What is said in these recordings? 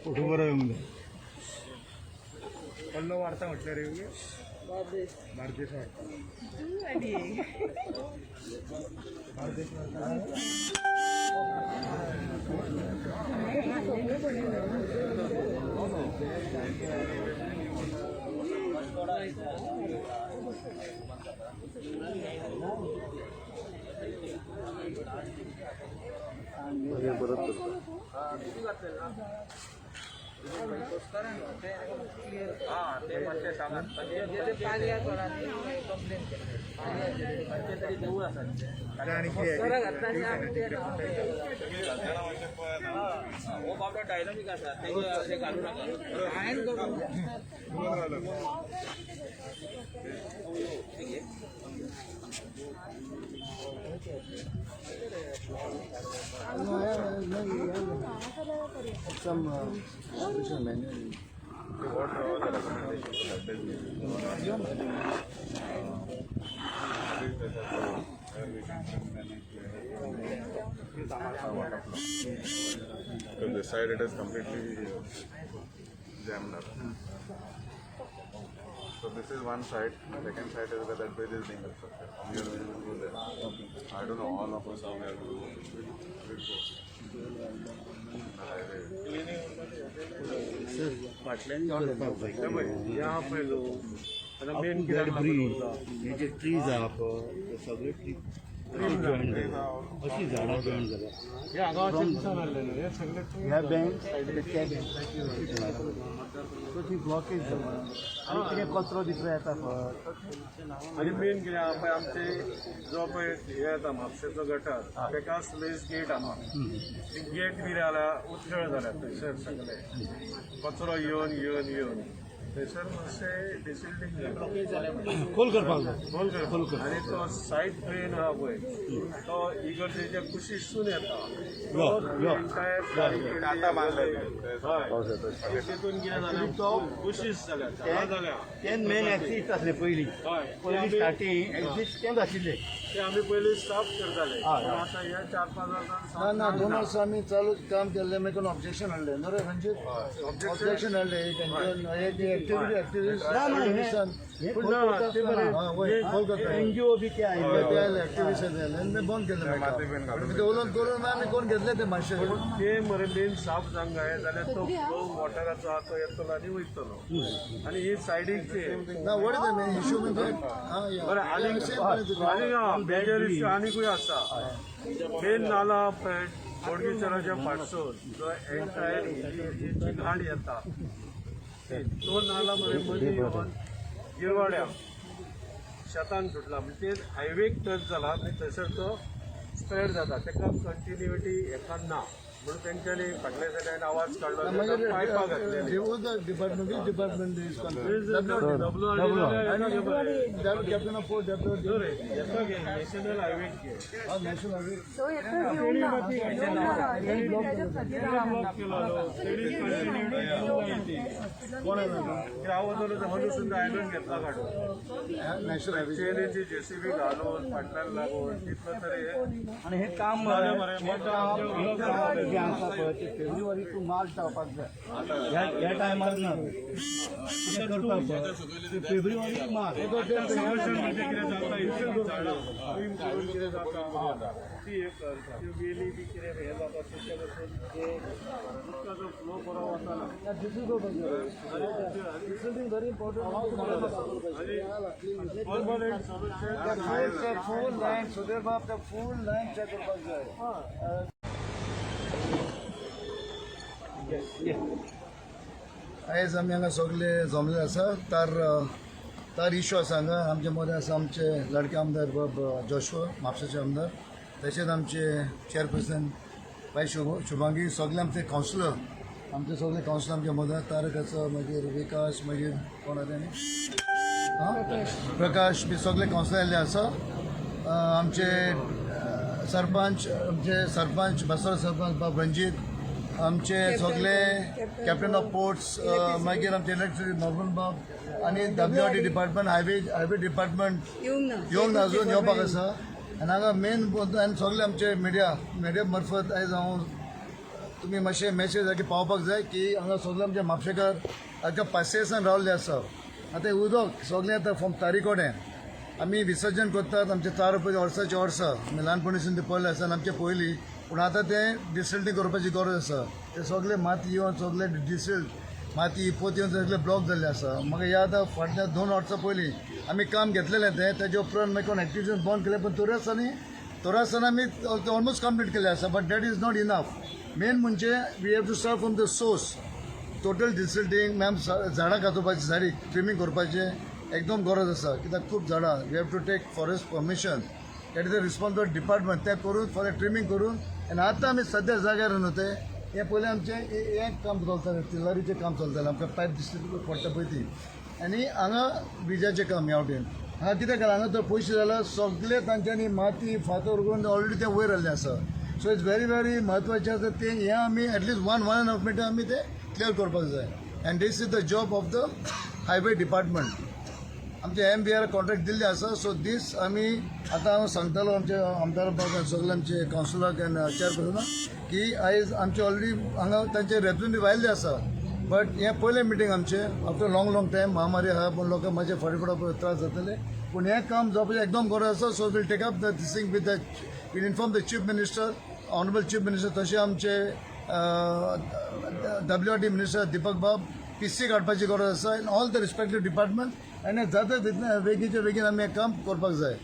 Photo बरो येवंक जाय. पल्लो वार्ता म्हटल्यार येवंक बार्देस वार्ता. बार्देस वार्ता. परत करता. आणि हो बाबडो डायनामीक आसा, तेजे अशें घालू नाका. Some special manual. What are the recommendations for that business? Water flow. Because this side it is completely jammed up. So this is one side. Second side is where that bridge is being constructed. We are going to go there. I don't know all of us how we are going to go. We'll go. The highway. फाटल्यान करपाक जाय. ह्या पळय न्हू आतां main कित्याक लागून bridge उरता? हे जे ट्रीज आहा पळय ते सगळे ट्री जॉईन जाल्या, अशी झाडां जॉईन जाल्या. हे हांगा अशें दिसून आसलें न्हू, हे सगळे ह्या बँक त्या बँकाची, सो ती ब्लॉकेज जाता आनी कितें कचरो बिचरो येता पळय. आनी मेन कितें आहा पळय, आमचे जो पळय हे येता म्हापशेचो गटर, ताका स्लेस गेट आहा. ती गेट कितें जाल्या, उथळ जाल्या थंयसर, सगळे कचरो येवन येवन येवन थंयसर मातशें डिसिल्टींग जालें. खोल करपाक जाय. खोल कर. आनी तो सायड ड्रेन आहा पळय, तो इगर्जेच्या कुशीकसून येता. यो, यो. एंटायर आतां बांदले. हय, तितून कितें जालें, कुशीस जाल्या, झाडां जाल्या. ते मेन एक्सिस्ट आसले पयलीं. हय. पयलीं स्टार्टींग एक्सिस्ट तेंच आशिल्लें. ते आमी पयलीं साफ करताले. हय. पूण आतां ह्या 4-5 वर्सां ना ना, 2 वर्सां आमी चालू काम केल्लें. मागीर कोण ऑब्जेक्शन हाडलें न्हू रे रंजीत? ऑब्जेक्शन हाडलें एक NGO, एक एक्टिविटी एक्टिविस्ट. ना, ना, हे पूण ना, ते बरें. खोल करता. एनजीओ बी ते आयिल्ले. ते आयले, एक्टिविस्ट आयले आनी ते बंद केलें. माती बीन घालून. मागीर ते उलोवन करून आमी कोण घेतले ते मातशे. ते मरे मेन साफ जावंक जाय, जाल्यार तो फ्लो वॉटराचो आहा तो येतलो आनी वयतलो आनी ही सायडीक ते ना, what is the main issue म्हणजे बरें, आनीक आनीक मेजर इश्यू आनीकूय आसा. मेन नाला पळय, बोडगेश्वराच्या फाटसून जो एंटायर जी घाण येता, तो नाला मरे मदीं येवन गिरवाड्या शेतान सुटला, म्हणजे ते हायवेक टच जाला आनी थंयसर तो स्प्रेड जाता. ताका कंटिन्युटी हेका ना म्हणून तेंच्यांनी फाटल्या सायडीन आवाज काडलो, पायपां घातलेली. Department, which department is W. Captain of port, W. National highway घे. National highway. तो येतो घेऊन ना, घेऊन ना. त्याच्या खातीर. ब्लॉक केलो तेणी कंटिन्युटी. कोण आहे? हांव वचून हलू सुद्दां आयलंड घेतला काडून. National highway. चेनीची जेसीबी घालून फाटल्यान लागून तितलो तरी हे आनी हे काम जालें मरे. हे काम, हे काम जें आसा पळय ते फेब्रुवारी टू मार्च जावपाक जाय. ह्या ह्या टायमार ना कितें करता पळय ते फेब्रुवारी मार्च. सोल्युशन म्हणजे कितें जाता, इतलीं झाडां ट्रीम करून कितें जाता ती हे कर, त्यो वेली बी कितें हें जाता, तेच्या पासून उदकाचो फ्लो बरो वताना. Very important. Permanent solution. Full line Sudhir बाब, ते फूल लायन चेक करपाक जाय. आयज आमी हांगा सगळे जमले आसा तर तर इशू आसा हांगा. आमचे मदें आसा आमचे लाडके आमदार बाब जोशुआ, म्हापशेचे आमदार, तशेंच आमचे चेअरपर्सन बाय शुभांगी, सगळे आमचे कावन्सिलर, आमचे सगळे कावन्सिलर आमचे मदें. तारक आसा, मागीर विकास, मागीर कोण आसा आनी आं प्रकाश बी सगळे कावन्सिलर आयिल्ले आसा. आमचे सरपंच, आमचे सरपंच बसर सरपंच बाब रंजीत, आमचे सगळे कॅप्टन ऑफ पोर्ट्स, मागीर आमचे इलेक्ट्रिसिटी नॉर्मन बाब आनी WRD department, highway department येवंक ना. येवंक ना अजून, येवपाक आसा. आनी हांगा मेन आनी सगळे आमचे मिडिया मिडिया मार्फत आयज हांव तुमी मातशें मॅसेज सारकी पावपाक जाय की हांगा सगळे आमचे म्हापशेकार आतां पासियेंसान रावल्ले आसा. आतां उदक सगळें आतां फ्रॉम तारी कडेन आमी विसर्जन करतात आमचे तार पयलीं वर्साचे वर्सां आमी ल्हानपणीसून ते पळयलें आसा आनी आमचे पयलीं, पूण आतां तें डिसिल्टींग करपाची गरज आसा. ते सगळे माती येवन सगळे डिसिल्ट माती पोत येवन सगळे ब्लॉक जाल्ले आसा. म्हाका याद आहा फाटल्या 2 वर्सां पयलीं आमी काम घेतलेलें तें, तेजे उपरांत मागीर कोण एक्टिविटीज बंद केलें, पूण तरी आसतना थोडे आसतना आमी ऑलमोस्ट कंप्लीट केल्लें आसा, but that is not enough. Main म्हणजे we have to start from the source. Total desilting ma'am, झाडां कातोवपाची, झाडी ट्रिमींग करपाचें एकदम गरज आसा, कित्याक खूब झाडां we have to take forest permission, that is the responsible department, तें करून फॉरेस्ट ट्रिमींग करून. आनी आतां आमी सद्या जाग्यार न्हू तें हें पयलें आमचें हें काम चलतालें, तिलारीचें काम चलतालें, आमकां पायप दिसता पडटा पळय ती, आनी हांगा ब्रिजाचें काम ह्या वटेन. हांगा कितें केलां, हांगा तर पयशे जाल्यार सगळे तांच्यांनी माती फातर करून ऑलरेडी तें वयर आयिल्लें आसा. सो it's very very म्हत्वाचें आसा तें, हें आमी at least one one and half metre आमी तें क्लियर करपाक जाय. And this is the job of the highway department. आमचे एमवीआर कॉन्ट्रॅक्ट दिल्ले आसा. सो दीस आमी आतां हांव सांगतालो आमच्या आमदार सगळे आमचे कावन्सिलराक आनी चेअरपर्सनाक की आयज आमचे ऑलरेडी हांगा तांचे रेप्रेझेंटेटीव आयिल्ले आसा, बट हें पयलें मिटींग आमचें आफ्टर लाँग लाँग टायम. महामारी आहा, पूण लोकांक मातशें फाटीं फुडें त्रास जातले, पूण हें काम जावपाचें एकदम गरज आसा. So we'll take up the this thing with the we'll inform the chief minister, honourable chief minister, तशें आमचे W R D minister Deepak Bab, पीसी काडपाची गरज आसा in all the respective department. आनी जाता तितलें बेगीनच्या बेगीन आमी हें काम करपाक जाय,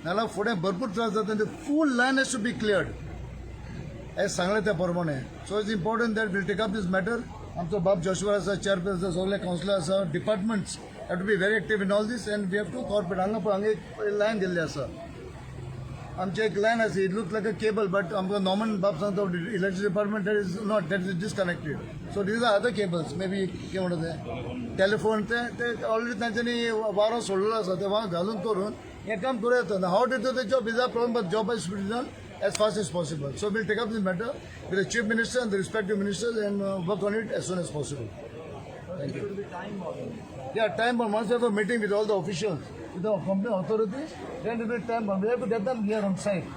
नाजाल्यार फुडें भरपूर त्रास जाता. आनी full line has to be cleared हें सांगलें त्या प्रमाणे. So it's important that we'll take up this matter. आमचो बाब जोशुआ आसा, चेअरपर्सन आसा, सगळे कावन्सिलर आसा, departments have to be very active in all this and we have to cooperate. हांगा पळय, हांगा एक लायन दिल्ली आसा, आमची एक लायन आसा, it look like a cable, but आमकां नॉर्मन बाब सांगता electric department, that is not, that is disconnected. So these are other cables, maybe कितें म्हणटा ते टेलिफोन, ते ते ऑलरेडी तांच्यांनी वारो सोडलेलो आसा, ते वारो घालून करून हें काम करूं येता. How to do the job is a problem, but job is be done as fast as possible. So we'll take up this matter with the Chief Minister and the respective ministers and work on it as soon as possible. Thank you. Yeah, time bound. Once we have a meeting with all the officials, with the competent authorities, then it will be time bound. We have to get them here on site.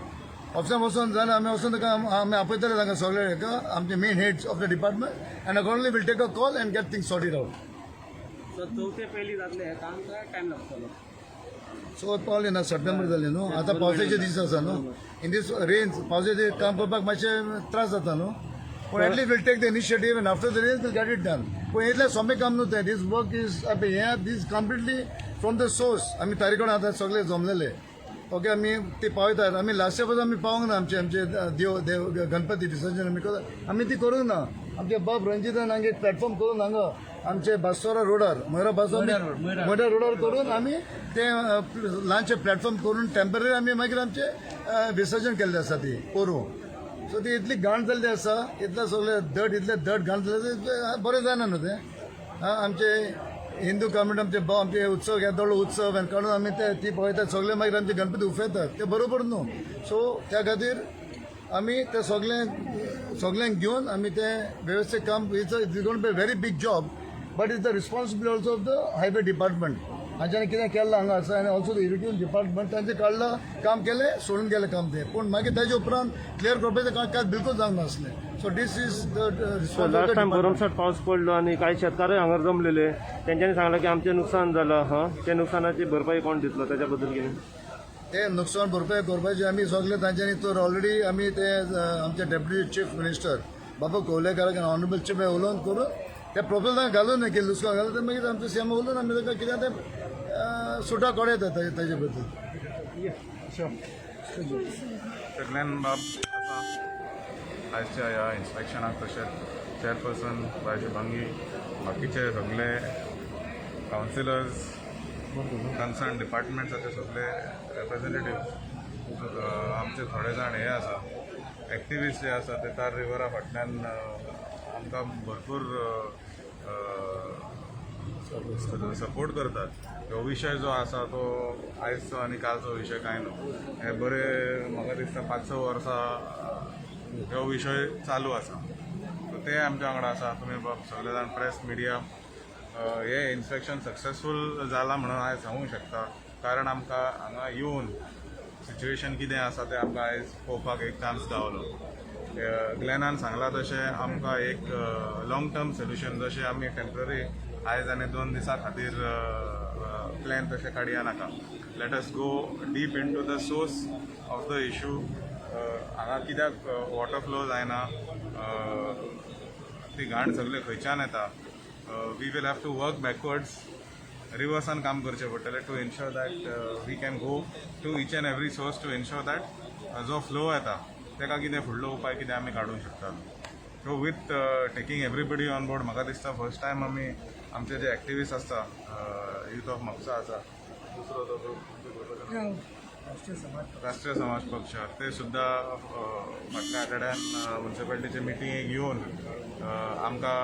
ऑफिसान वचून जाल्यार आमी वचून ताका आमी आपयतले तांकां सगळे हेका आमचे main heads of the department, and accordingly we'll take a call and get things sorted out. So चवथे पयलीं जातलें हें काम काय टायम लागतलो? चवथ पावली ना, सप्टेंबर जाले न्हू आतां, पावसाचे दीस आसा न्हू. इन दीस रेन्स पावसाचे काम करपाक मातशें त्रास जाता न्हू, पूण at least we'll take the initiative and after the rains we'll get it done. पूण इतलें सोंपें काम न्हू तें. दीस वर्क is हें, this completely from the source. आमी तारी कडेन आतां सगळे जमलेले, ओके, आमी ती पावयतात. आमी लास्ट इयर पासून आमी पावूंक ना. आमचे आमचे देव देव गणपती विसर्जन आमी करता, आमी ती करूंक ना. आमचे बाब रंजितान हांगा एक प्लॅटफॉर्म करून हांगा आमचे बासोरा रोडार, मोयरा बासोरा मोयरा रोडार करून आमी ते ल्हानशे प्लॅटफॉर्म करून टेंपररी आमी मागीर आमचे विसर्जन केल्लें आसा ती करूं. सो ती इतली घाण जाल्ली आसा, इतलें सगळें दट, इतलें दट घाण जाल्लें आसा, बरें जायना न्हू तें. आं, आमचे हिंदू कम्युनिटी आमचे भाव आमचे उत्सव घेता, व्हडलो उत्सव आनी काडून आमी ते ती पळयतात सगळे, मागीर आमचे गणपती उफेतात, ते बरोबर न्हू. सो त्या खातीर आमी ते सगळें सगळ्यांक घेवन आमी ते वेवस्थीत काम. It's gonna be very big job, but it's the responsibility also of the highway department. हांच्यानी कितें केल्लां हांगा आसा, आनी ऑल्सो the irrigation department. तांचें काडलां काम, केलें, सोडून गेलें काम तें, पूण मागीर ताजे उपरांत क्लियर करपाचें काम काय बिलकूल जावंक नासलें. So this is the so last time भरमसाठ पावस पडलो आनी काही शेतकारय हांगा जमलेले, तेंच्यांनी सांगलां की आमचें नुकसान जालां. हां, ते नुकसानाची भरपाई कोण दितलो, त्याच्या बद्दल कितें? ते नुकसान भरपाई करपाचे आमी सगळे तांच्यांनी तर ऑलरेडी आमी ते आमचे डेप्युटी चीफ मिनिस्टर बाबा कवलेकाराक आनी ऑनरेबल चीफ उलोवन करून ते प्रपोजल घालून की लुकसान घालून, ते मागीर आमचे सीएम उलोवन आमी ताका कितें तें सुटा काडूं येता ताजे बद्दल. सगल्यान बाब आसा आयच्या ह्या इन्स्पेक्शनाक, तशेंच चेअरपर्सन बाय शुभांगी, बाकीचे सगळे कावन्सिलर्स, कन्सर्न डिपार्टमेंट्साचे सगळे रेप्रेझेंटेटिव्ह, आमचे थोडे जाण हे आसा, एक्टिविस्ट जे आसा ते तार रिवरा फाटल्यान आमकां भरपूर सपोर्ट करतात. हो विशय जो आसा तो आयजचो आनी कालचो विशय कांय न्हू. हे बरे म्हाका दिसता 5-6 वर्सां हो विशय चालू आसा. सो ते आमच्या वांगडा आसा. तुमी बाब सगळे जाण प्रेस मिडिया, हे इन्स्पेक्शन सक्सेसफूल जाला म्हणून हांव सांगूंक शकता, कारण आमकां हांगा येवन सिच्युएशन कितें आसा तें आमकां आयज पळोवपाक एक चान्स गावलो. ग्लॅनान सांगलां तशें आमकां एक लाँग टर्म सोल्युशन, जशें आमी टेम्पररी आयज आनी 2 दिसां खातीर प्लॅन तशें काडया नाका. Let us go deep into the source of the issue. हांगा कित्याक वॉटर फ्लो जायना, ती घाण सगळे खंयच्यान येता, we will have to work backwards. रिवर्सान काम करचें पडटलें to ensure that we can go to each and every source to ensure that जो फ्लो येता ताका कितें फुडलो उपाय कितें आमी काडूंक शकता. So with taking everybody on board, म्हाका दिसता फर्स्ट टायम आमी आमचे जे एक्टिविस्ट आसता, युथ ऑफ म्हापसा आसा, दुसरो तो ग्रुप राष्ट्रीय समाज पक्ष, ते सुद्दां फाटल्या आठवड्यान म्युन्सिपालिटीचे मिटिंगेक येवन आमकां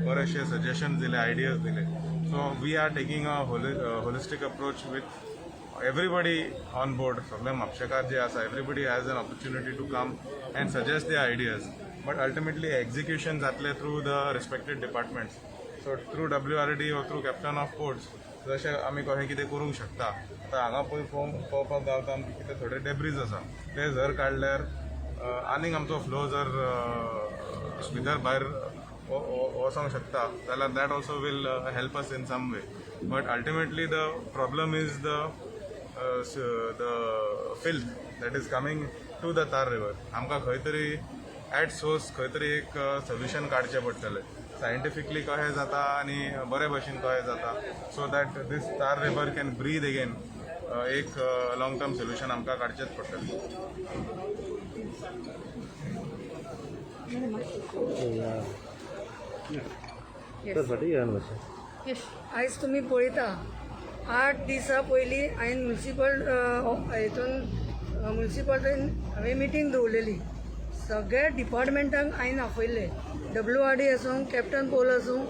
बरेचशे सजेशन दिले, आयडियाज दिले. So we are taking a holistic approach with everybody on board. सगळे म्हापशेकार जे आसा, everybody has an opportunity to come and suggest the ideas, but ultimately execution जातलें through the respected departments. So through WRD or through Captain of Ports जशें आमी कशें कितें करूंक शकता. आतां हांगा पळय पळोवपाक गावता आमकां कितें थोडे डेब्रीज आसा, ते जर काडल्यार आनीक आमचो फ्लो जर भितर भायर वचोंक शकता जाल्यार that also will help us in some way. But ultimately the problem is the filth that is coming to the Tar river. आमकां खंय तरी एट सोर्स खंय तरी एक सोल्युशन काडचें पडटलें, सायंटिफिकली कशें जाता आनी बरे भशेन कशें जाता, so that this Tar river can breathe again. एक लाँग टर्म सोल्युशन आमकां काडचेंच पडटलें. तर फाटी येयात मातशें. आयज तुमी पळयता, 8 दिसां पयलीं हांवें म्युन्सिपल हेतून म्युन्सिपालिटीन हांवें मिटींग दवरलेली. सगळ्या डिपार्टमेंटांक हांवें आपयल्ले, डब्ल्यू आर डी आसूं, कॅप्टन पोल आसूं,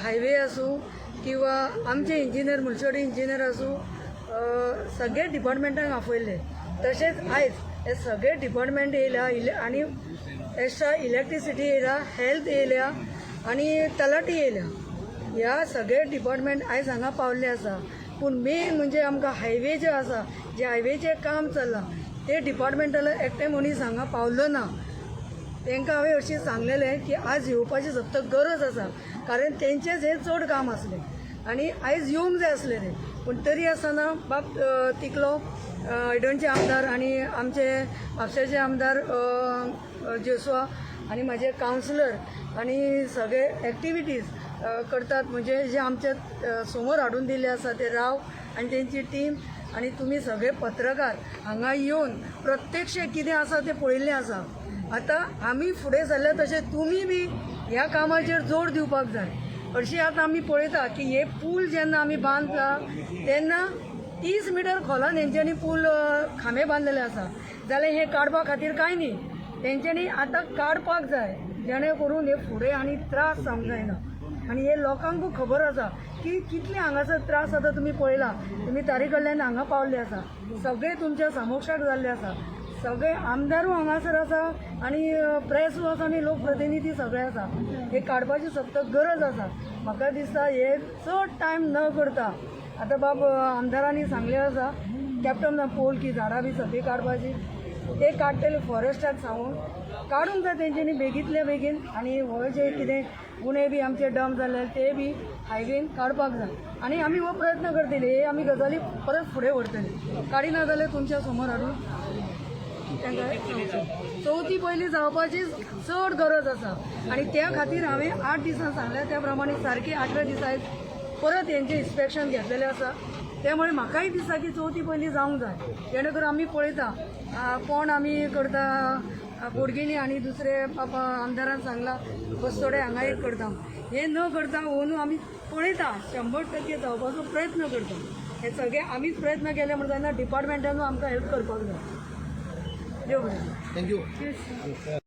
हायवे आसूं किंवा आमचे इंजिनियर, म्युन्सिपालिटी इंजिनियर आसूं, सगळे डिपार्टमेंटांक आपयल्ले. तशेंच आयज हे सगळे डिपार्टमेंट येयल्या आनी एक्स्ट्रा इलेक्ट्रिसिटी येयल्या, हेल्थ येयल्या आनी तलाठी येयल्या. ह्या सगळे डिपार्टमेंट आयज हांगा पावल्ले आसा. पूण मेन म्हणजे आमकां हायवे जे आसा, जे हायवेचें काम चल्लां, ते डिपार्टमेंटालो एकटे मनीस हांगा पावलो ना. तांकां हांवें अशें सांगलेलें की आज येवपाची सक्त गरज आसा, कारण तेंचेच हें चड काम आसलें आनी आयज येवंक जाय आसलें तें. पूण तरी आसतना बाब तिकलो हळदोणचे आमदार आनी आमचे म्हापशेचे आमदार जोसवा आनी म्हाजे कावन्सिलर आनी सगळे एक्टिविटीज करतात, म्हणजे जे आमच्या समोर हाडून दिल्ले आसा ते राव आनी तेंची टीम आनी तुमी सगळे पत्रकार हांगा येवन प्रत्यक्ष कितें आसा तें पळयल्लें आसा. आतां आमी फुडें सरल्या तशें तुमी बी ह्या कामाचेर जोर दिवपाक जाय. हरशीं आतां आमी पळयता की हे पूल जेन्ना आमी बांदता तेन्ना 30 मिटर खोलान हेंच्यांनी पूल खांबे बांदलेले आसा, जाल्यार हे काडपा खातीर कांय न्ही. तेंच्यांनी आतां काडपाक जाय, जेणे करून हे फुडें आनी त्रास जावंक जायना. आनी हे लोकांकूय खबर आसा की कितले हांगासर त्रास जाता. तुमी पळयला, तुमी तारी कडल्यान हांगा पावल्ले आसा, सगळे तुमच्या समक्षाक जाल्ले आसा. सगळे आमदारूय हांगासर आसा आनी प्रेसूय आसा आनी लोकप्रतिनिधी सगळे आसा. हे काडपाची सक्त गरज आसा. म्हाका दिसता हे चड टायम न करता आतां बाब आमदारांनी सांगलें आसा, कॅप्टन पोल की झाडां बी सगळीं काडपाची, ते काडटले. फॉरेस्टाक सांगून काडूंक जाय तेंच्यांनी बेगींतल्या बेगीन. आनी हो जे कितें उणे बी आमचे डंप जाले ते बी हायवेन काडपाक जाय आनी आमी हो प्रयत्न करतले. हे आमी गजाली परत फुडें व्हरतले. काडिना जाल्यार तुमच्या समोर हाडून तांकां सांगचें. चवथी पयलीं जावपाची चड गरज आसा आनी त्या खातीर हांवें 8 दिसां सांगल्या, त्या प्रमाणे सारकी आठव्या दिसा परत हेंचें इन्स्पेक्शन घेतलेलें आसा. त्यामुळे म्हाकाय दिसता की चवथी पयलीं जावंक जाय, जेणे करून आमी पळयता कोण आमी करता बोडगिणी आनी दुसरे बाबा आमदारान सांगला बस्तोडे हांगा एक करता. हें न करता अंदू आमी पळयता, 100% जावपाचो प्रयत्न करता. हे सगळे आमीच प्रयत्न केले म्हणटा तेन्ना डिपार्टमेंटानूय आमकां हेल्प करपाक जाय. देव बरें. Thank you.